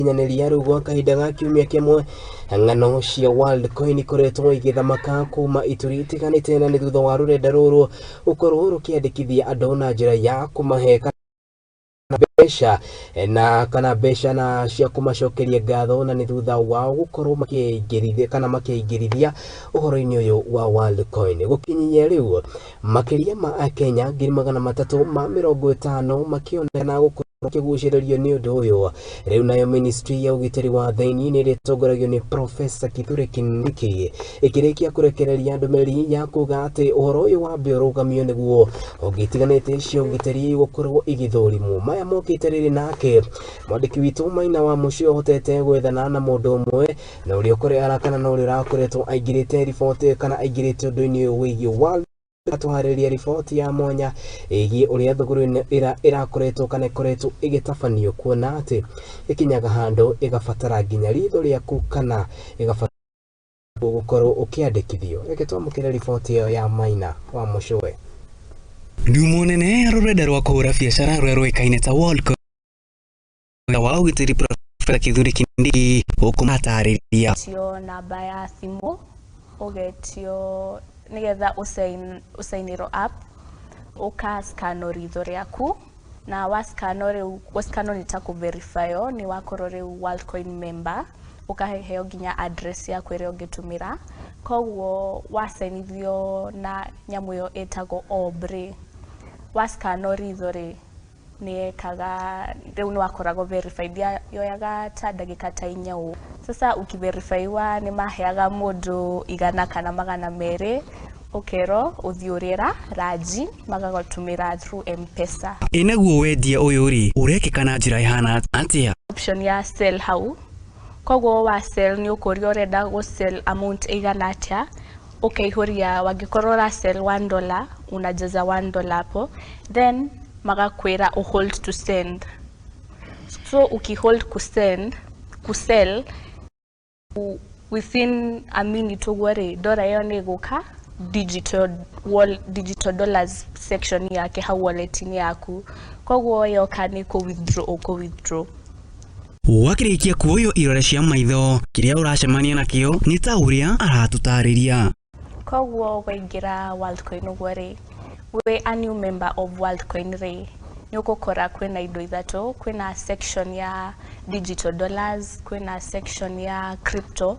Kinyanĩria rĩu gwa kahinda ga kiumia kĩmwe, ng'ano cia Worldcoin ikoretwo igĩthamaka kuma ituri itiganĩte, na nĩ thutha wa rũrenda rũrũ gũkorwo rũkĩandĩkithia andũ na njĩra ya kũmahe mbeca na kana mbeca na cia kũmacokeria ngatho, na nĩ thutha wao gũkorwo makĩingĩrithia kana makĩingĩrithia ũhoro-inĩ ũyũ wa Worldcoin. Gũkinyia rĩu, makĩria ma Akenya 350,000 makĩonekana gũkorwo makĩgucĩrĩrio nĩ ũndũ ũyũ. Rĩu nayo ministry ya ũgitĩri wa thĩinĩ nĩ ĩrĩa ĩtongoragio nĩ Professor Kithure Kindiki ĩkĩrĩkia kũrekereria ndũmĩrĩri ya kuga atĩ ũhoro ũyũ wambe ũrũgamio nĩguo honge itiganĩte cia ũgitĩri gũkorwo igĩthũrimwo. Maya mokĩte rĩrĩ nake mwandĩki witũ Maina wa Mũciĩ ũhotete gwethana na mũndũ ũmwe na ũrĩa ũkore kana na ũrĩa ũrakoretwo aingĩrĩte riboti kana aingĩrĩte ũndũ-inĩ ũyũ wĩgiĩ World, atũharĩria riboti ya mwanya ĩgiĩ ũrĩa thũgũrĩ ĩno ĩrakoretwo kana ĩkoretwo ĩgĩtabanio, kuona atĩ ĩkinyaga handũ ĩgabatara nginya ritho rĩaku kana ĩgabatara gũkorwo ũkĩandĩkithio. Reke twamũkĩre riboti ĩyo ya Maina wa Mũcũwe. Ngumo nene ya rũrenda rwa kũhũra biacara rũrĩa rũĩkaine ta Worldcoin wa ũgitĩri Professor Kithure Kindiki gũkũmatarĩria. Ũgetio namba ya thimũ, ũgetio nĩgetha ũcainĩrwo app, ũka-scan ritho rĩaku, na wa-scan rĩu, gũ-scan nĩ ta kũ-verify nĩ wakorwo rĩu Worldcoin member, ũkaheo nginya address yaku ĩrĩa ũngĩtũmĩra. Koguo wacainithio na nyamũ ĩyo ĩtagwo orb rĩ, wa-scan ritho rĩ, nĩ yekaga rĩu nĩ wakoragwo verified. Yoyaga ta ndagĩka ta 4 ũũ. Sasa ũkiverifyiwa, nĩ maheaga mũndũ 100 kana 200, ũkerwo ũthiĩ ũrĩe ranji, magagũtũmĩra through M-Pesa. Ĩ naguo wendia ũyũ rĩ, ũrekĩka na njĩra ĩhana atĩa? Option ya sell hau, koguo wa sell nĩ ũkũrio ũrenda gũ sell amount ĩigana atĩa, ũkaihũria. Wangĩkorwo ũra sell $1, unajaza $1 hapo, then magakwĩra hold to send. So ukihold kusend, kusell, within a minute ũguo rĩ, ndora ĩyo nĩ ĩgũka digital wall, digital dollars section yake hau wallet-inĩ yaku. Koguo yoka nĩ kũ withdraw, ũkũ withdraw. Wakĩrĩkia kuoywo irore cia maitho, kĩrĩa ũracemania nakĩo nĩ ta ũrĩa aratũtarĩria. Koguo waingĩra Worldcoin ũguo rĩ, wĩ a new member of Worldcoin rĩ, nĩ ũgũkora kwĩna indo ithatũ: kwĩna section ya digital dollars, kwĩna section ya crypto,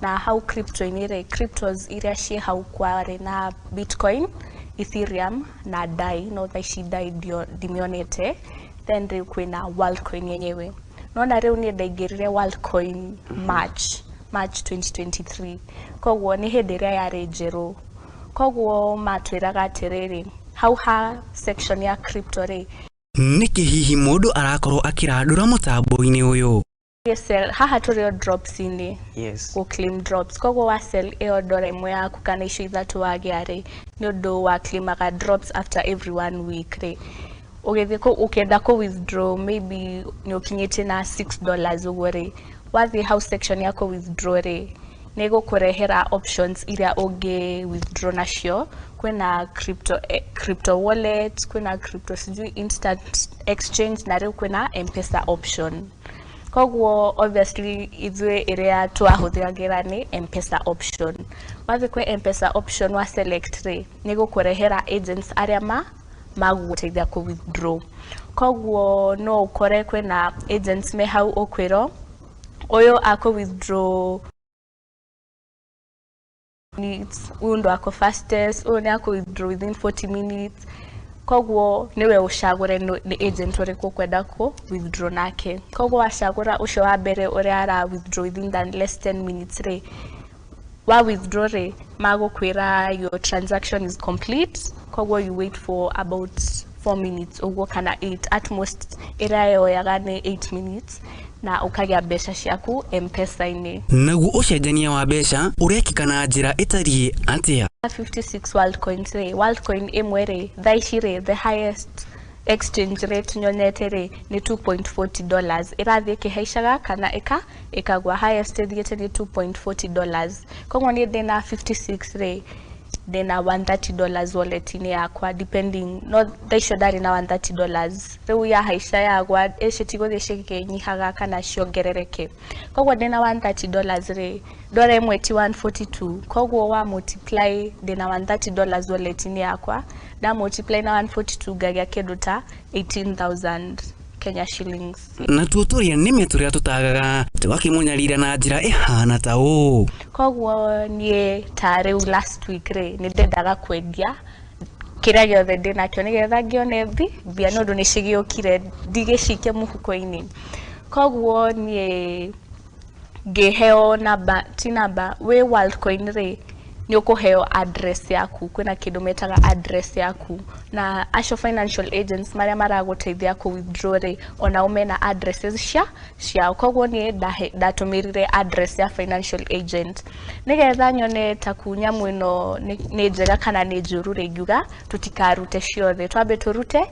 na hau crypto-inĩ rĩ, cryptos iria ciĩ hau kwarĩ na Bitcoin, Ethereum na DAI, no thaa ici DAI ndimĩonete. Then rĩu kwĩna Worldcoin yenyewe. Nona rĩu niĩ ndaingĩrire Worldcoin March 2023, koguo nĩ hĩndĩ ĩrĩa yarĩ njerũ. Koguo matwĩraga atĩrĩrĩ, hau ha section ya crypto rĩ, Nĩkĩ hihi mũndũ arakorwo akĩrandũra mũtambo-inĩ ũyũ? Sell haha tũrĩ o drops-inĩ, gũ claim drops. Koguo wa sell ĩyo ndora 1 yaku kana icio ithatũ wagĩa rĩ, nĩ ũndũ wa claimaga drops after every one week rĩ, ũgĩthiĩ ũkĩenda kũ withdraw, maybe nĩ ũkinyĩtie na $6 ũguo rĩ, wathiĩ hau section ya kũ withdraw rĩ, nĩ ĩgũkũrehera options iria ũngĩ withdraw nacio. Kwĩna crypto, crypto wallet, kwĩna crypto sijui instant exchange, na rĩu kwĩna M-Pesa option. Koguo obviously ithuĩ ĩrĩa twahũthagĩra nĩ M-Pesa option. Wathiĩ kwĩ M-Pesa option, wa select rĩ, nĩ gũkũrehera agents arĩa ma magũgũteithia kũ withdraw. Koguo no ũkore kwĩna agents me hau, ũkwĩrwo ũyũ akũ withdraw minutes, ũyũ ndo ako fastest, ũyũ nĩ akũ withdraw within 40 minutes. Koguo nĩwe ũcagũre nĩ agent ũrĩkũ ũkwenda kũ withdraw nake. Koguo wacagũra ũcio wa mbere ũrĩa ara withdraw within than less 10 minutes rĩ, wa withdraw rĩ, magũkwĩra your transaction is complete. Koguo you wait for about 4 minutes ũguo kana 8 at most, ĩrĩa yoyaga nĩ 8 minutes, na ũkagĩa mbeca ciaku M-Pesa-inĩ. Naguo ũcenjania wa mbeca ũrekĩka na njĩra ĩtariĩ atĩa? 56 Worldcoins rĩ, Worldcoin ĩmwe rĩ, thaa ici rĩ, the highest exchange rate nyonete rĩ nĩ $2.40. Ĩrathiĩ ĩkĩhaicaga kana ĩkagwa, highest ĩthiĩte nĩ $2.40. Koguo niĩ ndĩna 56 rĩ, Ndĩna $130 wallet-inĩ yakwa, depending, no thaa icio ndarĩ na $130. Rĩu yahaica yagwa, ĩcio tigũthiĩ cikĩnyihaga kana ciongerereke. Koguo ndĩna $130 rĩ, ndora ĩmwe ti 142, koguo wa multiply, ndĩna $130 wallet-inĩ yakwa, nda multiply na 142 ngagĩa kĩndũ ta 18,000 Kenya shillings. Natuo tũrĩa nĩme tũrĩa tũtagaga tũgakĩmũnyarira na njĩra ĩhana ta ũũ. Koguo niĩ ta rĩu last week rĩ, nĩ ndendaga kwendia kĩrĩa gĩothe ndĩnakĩo nĩgetha ngĩone mbia, nĩ ũndũ nĩ cigĩũkire, ndigĩcikie mũhuko-inĩ. Koguo niĩ ngĩheo namba, ti namba, wĩ Worldcoin rĩ, nĩ ũkũheo address yaku. Kwĩna kĩndũ metaga address yaku, na acio financial agents marĩa maragũteithia kũ withdraw rĩ, onao mena addresses ciao. Koguo niĩ ndatũmĩrire address ya financial agent nĩgetha nyone taku nyamũ ĩno nĩ njega kana nĩ njũru rĩ. Ngiuga tũtikarute ciothe, twambe tũrute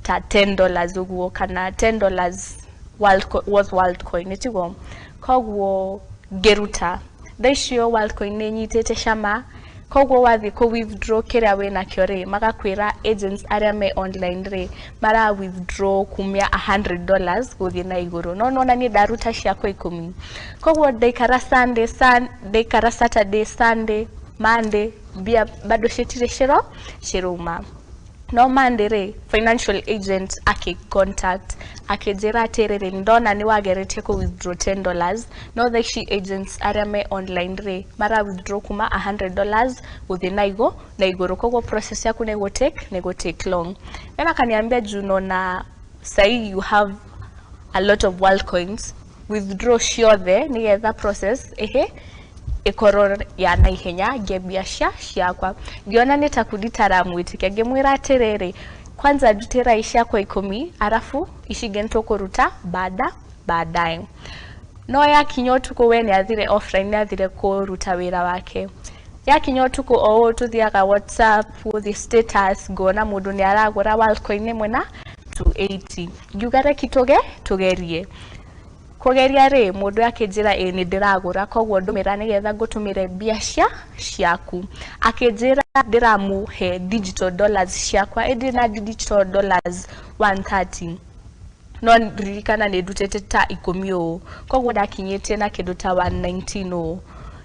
ta $10 ũguo, kana $10 worth Worldcoin, nĩtiguo? Koguo ngĩruta. Thaa icio Worldcoin nĩ nyitĩte cama. Koguo wathiĩ kũ withdraw kĩrĩa wĩnakĩo rĩ, magakwĩra agents arĩa me online rĩ, mara withdraw kumia $100 gũthiĩ na igũrũ. No nona niĩ ndaruta ciakwa 10. Koguo ndaikara Sunday, ndaikara Saturday, Sunday, Monday, mbia bado citirĩ cirauma. No Monday rĩ, financial agent akĩ contact, akĩnjĩra atĩrĩrĩ, ndona nĩ wageretie kũ withdraw $10, no thaa ici agents arĩa me online rĩ, mara withdraw kuma $100 gũthiĩ na igũrũ, koguo process yaku nĩ take long. Then akaniambia, juu naona sahi you have a lot of world coins, withdraw ciothe nĩgetha process ĩhĩ ĩkorwo ya naihenya, ngĩe mbia ciakwa. Ngĩona nĩ ta kundi taramwĩtĩkia, ngĩmwĩra atĩrĩrĩ, kwanza ndutĩra ciakwa 10, arafu ici ingĩ nĩtũkũruta baadaye. No yakinya ũtukũ, we nĩ athire offline, nĩ athire kũruta wĩra wake. Yakinya ũtukũ, o ũũ tũthiaga WhatsApp gũthiĩ status, ngona mũndũ nĩ aragũra Worldcoin ĩmwe na 280. Ngiuga reki tũgerie kũgeria rĩ. Mũndũ akĩnjĩra, ĩ nĩ ndĩragũra, koguo ndũmĩra nĩgetha ngũtũmĩre mbia ciaku. Akĩnjĩra ndĩramũhe digital dollars ciakwa, ĩndĩ na digital dollars 130, no ririkana nĩ ndutĩte ta 10 ũũ, koguo ndakinyĩtie na kĩndũ ta 119 ũũ.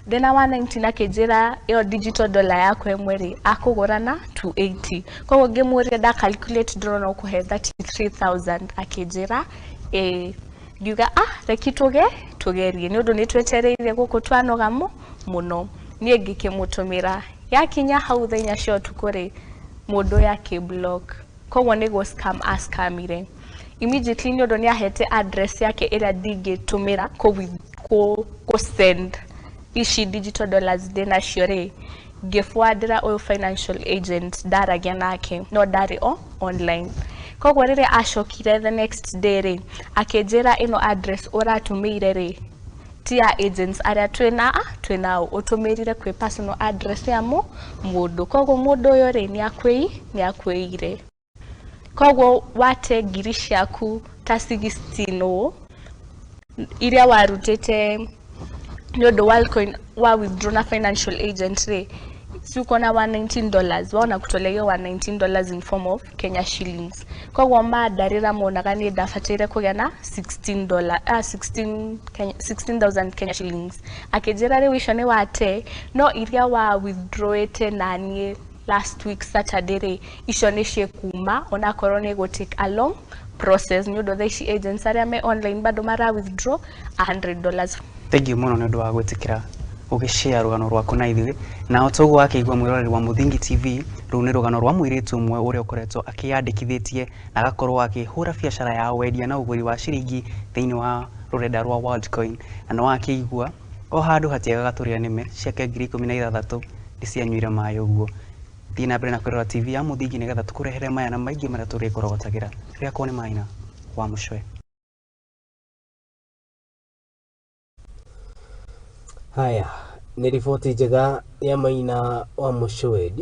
Ndĩna 119, akĩnjĩra ĩyo digital dollar yakwa ĩmwe rĩ, akũgũra na 280. Koguo ngĩmũria, nda calculate ndĩrona ũkũhe 33,000. Akĩnjĩra ĩ. Ngiuga, ah, reki tũgerie, nĩ ũndũ nĩ twetereire gũkũ, twanoga mũno. Niĩ ngĩkĩmũtũmĩra. Yakinya hau thaa 4 cia ũtukũ rĩ, mũndũ ũyũ akĩ block. Koguo nĩguo scam ascamire immediately, nĩ ũndũ nĩ ahete address yake ĩrĩa ndingĩtũmĩra kũ send ici digital dollars ndĩnacio rĩ. Ngĩbuandĩra ũyũ financial agent ndaragia nake, no ndarĩ o online. Koguo rĩrĩa acokire the next day rĩ, akĩnjĩra ĩno address ũratũmĩire rĩ, ti ya agents arĩa twĩnao, ũtũmĩrire kwĩ personal address ya mũndũ. Koguo mũndũ ũyũ rĩ, nĩ akwĩire. Koguo wate ngiri ciaku ta 16 ũũ iria warutĩte nĩ ũndũ Worldcoin wa withdraw na financial agent rĩ, si uko na $119, wao kutolea hiyo $119 in form of Kenya shillings. Koguo mandarĩra monaga niĩ ndabataire kũgĩa na $16, 16 Kenya, 16,000 Kenya shillings. Akĩnjĩra rĩu icio nĩ wate, no iria wa withdrawĩte na niĩ last week Saturday rĩ, icio nĩ ciĩkuma, onakorwo nĩ ĩgũ take a long process, nĩ ũndũ thaa ici agents arĩa me online bado mara withdraw $100. Thank you mũno nĩ ũndũ wa gwĩtĩkĩra ũgĩshare rũgano rwaku na ithuĩ. Na o toguo akĩigua mwĩroreri wa Mũthingi TV, rũu nĩ rũgano rwa mũirĩtu ũmwe ũrĩa ũkoretwo akĩyandĩkithĩtie na agakorwo akĩhũra biacara ya wendia na ũgũri wa ciringi thĩinĩ wa rũrenda rwa Worldcoin. Na no akĩigua o handũ hatiagaga tũrĩa nĩme ciake 16,000 nĩ cianyuire maĩ. Ũguo thiĩ na mbere na kwĩrora TV ya Mũthingi nĩgetha tũkũrehere maya na maingĩ marĩa tũrĩkũrogotagĩra. Rĩakwo nĩ Maina wa Mũcwe. Haya, nĩ riboti njega ya Maina wa Mũcwe.